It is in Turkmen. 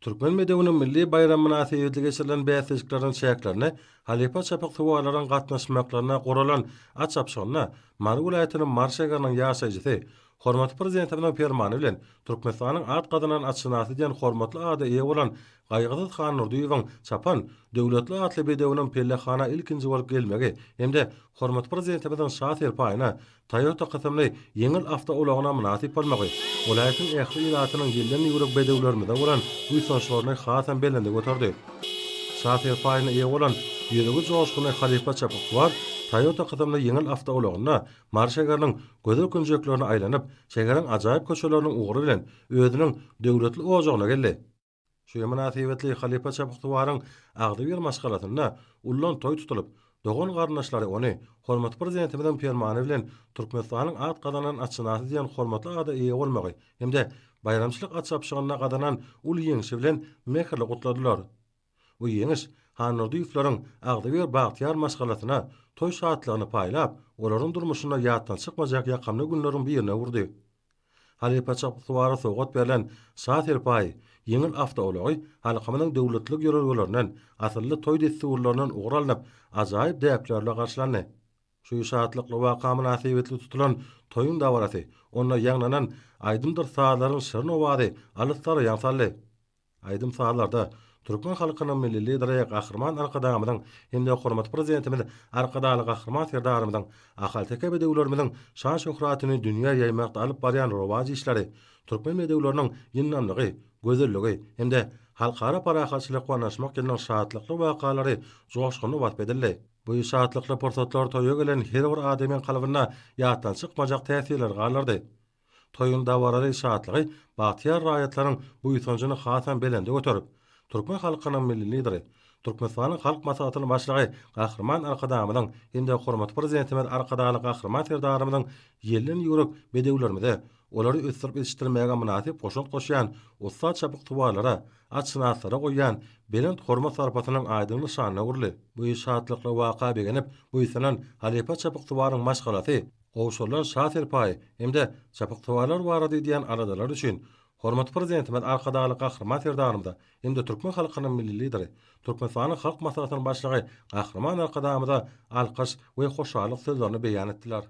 Türkmen bedewiniň milli baýramy mynasybetli geçirilen bäsleşikleriň çäklerinde halypa çapyksuwarlaryň gatnaşmaklaryna guralan at çapyşygynda Mary welaýatynyň Mary şägeriniň ýaşaýjysy, hormatly Prezidentimiziň Permany bilen Türkmenistanyň at gazanan atşynasy diýen hormatly ada eýe bolan Gaýgysyz Handurdyýewiň çapan Döwletli atly bedewiniň pellehana ilkinji bolup gelmegi hem-de hormatly Prezidentimiziň Şa serpaýyna Toyota kysymly ýeňil awtoulagyna mynasyp bolmagy, welaýatyň ähli ilatynyň ýelden ýüwrük bedewlerimize bolan buýsançlaryny hasam belende göterdi. Şa serpaýyna eýe bolan ýüregi joşgunly halypa çapyksuwar Toyota kysymly ýeňil awtoulagynda Mary şägeriniň gözel künjeklerine aýlanyp, şäheriň ajaýyp köçeleriniň ugry bilen özüniň döwletli ojagyna geldi. Şu ýyl mynasybetli halypa çapyksuwaryň agzybir maşgalasynda ullan toý tutulyp, dogan-garyndaşlary ony hormatly Prezidentimiziň Permany bilen Türkmenistanyň at gazanan atşynasy diýen hormatly ada eýe bolmagy hem-de baýramçylyk at çapyşygynda gazanan uly ýeňşi bilen mähirli gutladylar. Bu ýeňiş Handurdyýewleriň agzybir bagtyýar maşgalasyna toý şatlygyny paýlap, olaryň durmuşynda ýatdan çykmajak ýakymly günleriň birine öwürdi. Halypa çapyksuwara sowgat berlen Şa serpaýy, ýeňil awtoulagy halkymyzyň döwletlilik ýörelgelerinden, asylly toý dessurlaryndan ugur alnyp, ajaýyp däpler bilen garşylandy. Şu şatlykly waka mynasybetli tutulan toýuň dabarasy, onda ýaňlanan aýdymdyr sazlaryň şirin owazy alyslara ýaň saldy. Aýdym-sazlarda türkmen halkynyň Milli Lideri Gahryman Arkadagymyzyň hem-de hormatly Prezidentimiz Arkadagly Gahryman Serdarymyzyň ahalteke bedewlerimiziň şan-şöhratyny dünýä ýaýmakda alyp barýan rowaç işleri, türkmen bedewleriniň ýyndamlygy, gözelligi hem-de Halkara parahatçylyk we ynanyşmak ýylynyň şatlykly wakalary joşgunly wasp edildi. Bu şatlykly pursatlar toýa gelen her bir adamyň kalbynda ýatdan çykmajak täsirleri galdyrdy. Toýuň dabaraly şatlygy bagtyýar raýatlaryň buýsanjyny hasam belende göterip, türkmen halkynyň Milli Lideri, Türkmenistanyň Halk Maslahatynyň Başlygy Gahryman Arkadagymyzyň hem-de hormatly Prezidentimiz Arkadagly Gahryman Serdarymyzyň ýelden ýüwrük bedewlerimize, olary ösdürip ýetişdirmäge mynasyp goşant goşýan ussat çapyksuwarlara, atşynaslara goýýan belent hormat-sarpasynyň aýdyň nyşanyna öwrüldi. Bu şatlykly waka begenip, buýsanan halypa çapyksuwaryň maşgalasy, gowşurylan Şa serpaýy hem-de çapyksuwarlar barada edýän aladalary üçin hormatly Prezidentimiz Arkadagly Gahryman Serdarymyza hem-de türkmen halkynyň Milli Lideri, Türkmenistanyň Halk Maslahatynyň Başlygy Gahryman Arkadagymyza alkyş we hoşallyk sözlerini beýan etdiler.